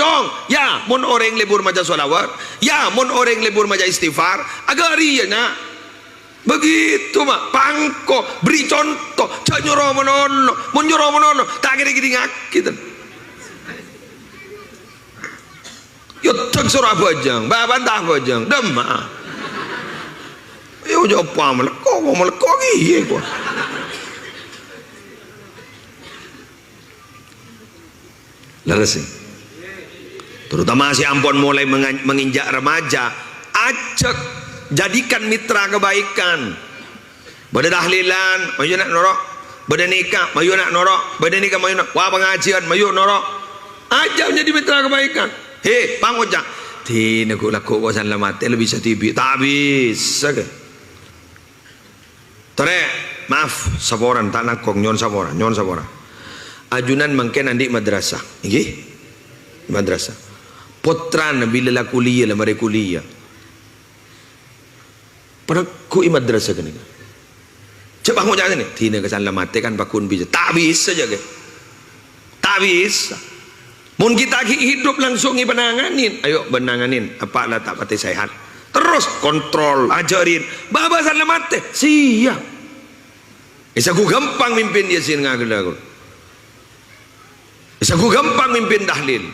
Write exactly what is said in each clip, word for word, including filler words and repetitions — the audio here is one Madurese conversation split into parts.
Ong, ya, mon orèng lebur maca shalawat, ya, mon orèng lebur maca istighfar, aghâri, ya, na'. Begitu, ma'. Pangko, beri conto, jhâ' nyoro manono. Mon nyoro manono, ta' kèra-kèra ngakè, ten. Ya, tek soro abhâjâng, bâbâna ta' abhâjâng, dâmma'a. Ya, ojo apa malekko, apa malekko kèya, kok. Lerres, ya? Terutama sè ampon mulai menga-, menginjak remaja, ajak, jadikan mitra kebaikan. Bâdâ tahlilan, mayu na' noro'. Bâdâ nèka, mayu na' noro'. Bâdâ nèka, mayu na'. Wah, pangajiân, mayu noro'. Ajak menjadi mitra kebaikan. He, pangoca'. Dinah ghu'-lagghu' kok san la matè, la bisa dhibi'. Ta' bisa, kè. Torè, maaf, saporana, ta' langkong, nyo'on sapora, nyo'on sapora. Ajunan mangkèn andi' madrasah, èngghi? Madrasah. Pottrana bilâ la kuliah, la marè kuliah. Panegghu'i madrasah ghânèka. Jhâ' pangoca' ghânèka, dinah kèsan la matè kan pagghun bisa. Ta' bisa, jâ', kè. Ta' bisa. Mon kita ghi' hidup langsung èpananganin, ayo bân nanganin, apa' la ta' patè sehat. Terros kontrol, ajhârin. Bâbâ san la matè, siap. Èsaghu ghâmpang mimpin Yasin ngaghâlâ. Èsaghu ghâmpang mimpin tahlil.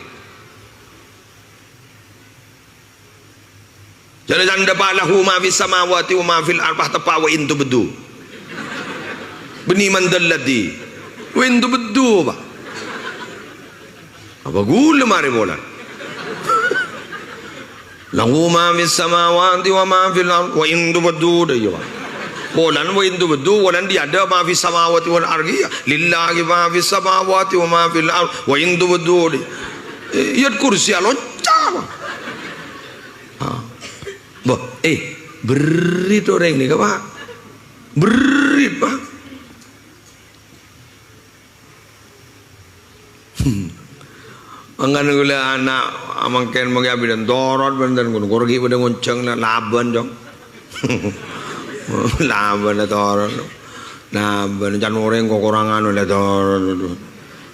Jhâlâ sandhâpa lahu ma fis samawati wa ma fil ardh, teppa' wa in tubdu. Bânnè man dzalladzi. Wa in tubdu, Pa'. Apa ghulâ marè polana? Lahu ma fis samawati wa ma fil ardh, wa in tubdu, dâ' iyâ, Pa'. Polana wa in tubdu, polana tiada ma fis samawati wal ardh, iyâ. Lillahi ma fis samawati wa ma fil ardh, wa in tubdu, dâ'. Eh, ayat kursi alonca, Pa'. Ah. Bâh, eh, berri' to orèng nèka, Pa'. Berri', Pa'. Mangkana ghulâ ana' mangkèn mangkèn abidhân torot bhender ngono. Kor ghi' padâ ngonjhâng na-, labân, Cong. Labân torot. Labân can orèng kokorangan olè torot.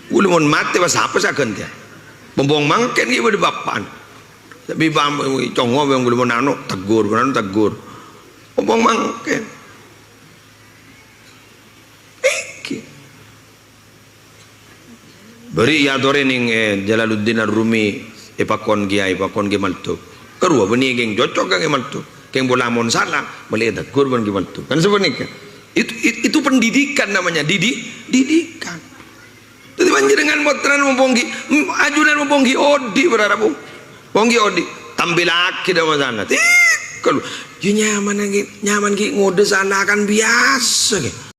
Ghulâ mon matè, pas sapa sè aghântèya? Pompong mangkèn ghi' padâ bapa'na. Tapè pam-, congo' bân ghulâ mon anu, tegur, mon anu, tegur. Pompong mangkèn. Èngghi. Bâri' èyatorè neng, eh, Jalaluddin Ar-Rumi èpakon kèyaè, èpakon Kè Maldhuk. Karowa bânnè kèng cocok ka Kè Maldhuk. Kèng pola mon sala, mèlè ètegur bân Kè Maldhuk. Kan sapanèka. Itu, it-, itu pendidikan namanya, didi-, didikan. Dhâddhi panjhennengngan pottrana mompong ghi', em, ajunan mompong ghi' odi' para rabu. Mompong ghi' odi'. Tampèllaghi dâ' masana. Tèkol. Yâ nyaman ghi', nyaman ghi' ngodâ sala kan biyasa ghi'.